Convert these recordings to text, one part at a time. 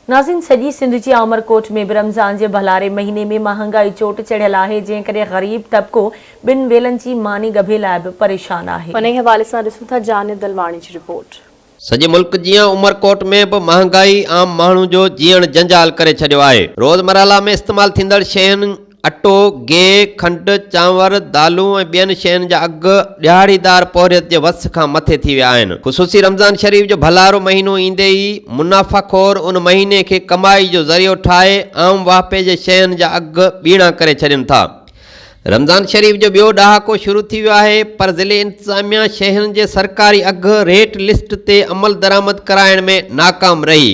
ناظرين سڄي سنڌ جي عمرڪوٽ ۾ به رمضان جي ڀلاري مهيني ۾ مهانگائي چوٽ چڙهيل آهي جنهن ڪري غريب طبقو ٻن ويلن جي ماني ڳڀي لاء به پريشان آهي. انهي حوالي سان ڏسون ٿا جانب دلواڻي جي رپورٽ. سڄي ملڪ جيان عمرڪوٽ ۾ به مهانگائي عام ماڻهو جو جيئڻ جنجال ڪري ڇڏيو آهي. روزمره ۾ استعمال ٿيندڙ شين اٽو، گيهه، کنڊ، چانور، دالون ۽ ٻين شين جا اگهه ڏهاڙيدار پورهيت جي وس کان مٿي ٿي ويا آهن. خصوصي رمضان شريف جو ڀلارو مهينو ايندي ئي منافع خور ان مهيني کي ڪمائي جو ذريعو ٺاهي عام واهپي جي شين جا اگهه ٻيڻا ڪري ڇڏين ٿا. رمضان شريف جو ٻيو ڏهاڪو شروع ٿي ويو آهي پر ضلعي انتظاميا شين جي سرڪاري اگهه ريٽ لسٽ تي عملدرآمد ڪرائڻ ۾ ناڪام رهي.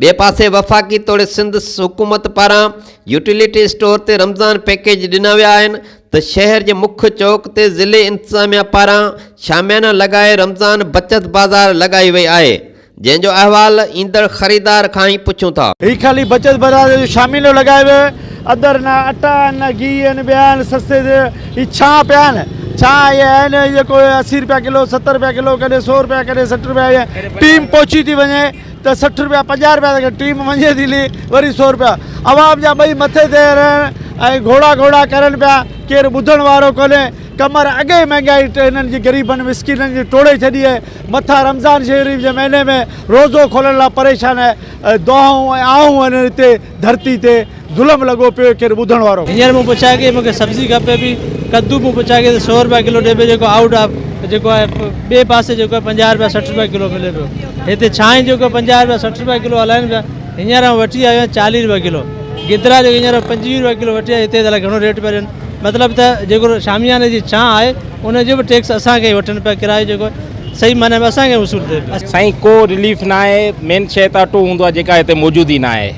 ٻئي پاسي وفاقي توڙي سنڌ حڪومت پاران يوٽيلٽي اسٽور تي رمضان پيڪيج ڏنا ويا آهن ته شهر جي مک چوڪ تي ضلعي انتظاميا پاران شاميانا لڳائي رمضان بچت بازار لڳائي وئي آهي جنهن جو احوال ايندڙ خريدار کان ئي پڇون ٿا. هي خالي بچت بازار جو شاميانو لڳايو ويو آهي اندر نه اٽا آهن نه گيهه آهن ٻيا آهن سستي تي هي ڇانهه پيا آهن ڇانهه اهي آهن جيڪو 80 رپيا ڪلو 70 رپيا ڪلو ڪڏهن 100 رپيا ڪڏهن 60 رپيا ٽيم پهچي ٿي وڃي ته 60 رپيا 50 رپيا ته ٽيم وڃي ٿي لي وري 100 رپيا عوام جا ٻئي مٿي تي رهن ۽ گهوڙا گهوڙا ڪرن پيا ڪير ٻڌڻ وارو ڪونهي ڪمر اڳي ئي مهنگائي هنن جي غريبن مسڪينن جي ٽوڙي ڇڏي آهي مٿان رمضان شريف جي مهيني ۾ روزو کولڻ لاء پريشان آهي دعائون ۽ آهون آهن هتي ڌرتي تي ظلم لڳو پيو ڪير ٻڌڻ وارو. هينئر مون پڇا ڪئي مونکي سبزي کپي پئي ڪدو مون پڇا ڪئي ته سو روپيا ڪلو ڏي پيو جيڪو آئوٽ آف جيڪو آهي ٻئي پاسي جيڪو آهي 50 روپيا 60 روپيا ڪلو ملي پيو هتي ڇانهه جيڪو 50 روپيا 60 روپيا ڪلو هلائن پيا هينئر آئون وٺي آيو آهيان 40 روپيا ڪلو گدرا جيڪو هينئر 25 روپيا ڪلو وٺي آيو هتي الائي گهڻو ريٽ پيا ڏين مطلب ته جيڪو شامياني جي ڇانهه آهي ان جو به ٽيڪس اسان کي ئي وٺن پيا ڪرايو جيڪو صحيح معنيٰ ۾ اسان کي وصول ٿئي پيو. سائين ڪو رليف ناهي مين شيء ته اٽو هوندو آهي جيڪا هتي موجود ئي ناهي.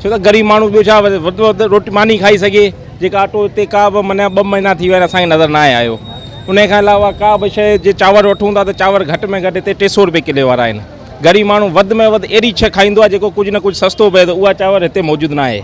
ڇو ته غريب ماڻهو ٻيو ڇا وڌ ۾ وڌ روٽي ماني کائي سگهي جيڪا اٽو هتي ڪا به معنيٰ ٻه مهينا ٿي ويا آهن اسان کي نظر ناهي آيو ان کان علاوه ڪا به شيء جي چانور وٺون ٿا ته چانور گهٽ ۾ گهٽ هتي 300 روپيه ڪلي وارا آهن غريب ماڻهو وڌ ۾ وڌ اهڙي شيء کائيندو آهي جيڪو ڪجهه نه ڪجهه سستو پئي ٿو اها چانور هتي موجود ناهي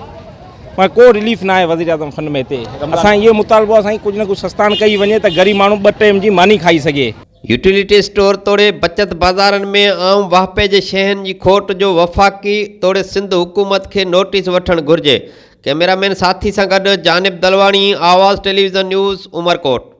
معنيٰ ڪو رليف ناهي وزير اعظم فنڊ ۾ هتي اسان اهو مطالبو آهي سائين ڪجهه نه ڪجهه سستان ڪئي وڃي ته غريب ماڻهو ٻه ٽيم جي ماني کائي سگهي. يوٽيلٽي اسٽور توڙي بچت بازارن ۾ عام واهپي جي شين جي کوٽ جو وفاقي توڙي سنڌ حڪومت کي نوٽيس وٺڻ گهرجي. ڪئميرا مين ساٿي سان گڏ جانب دلواڻي، آواز ٽيليويزن نيوز، عمرڪوٽ.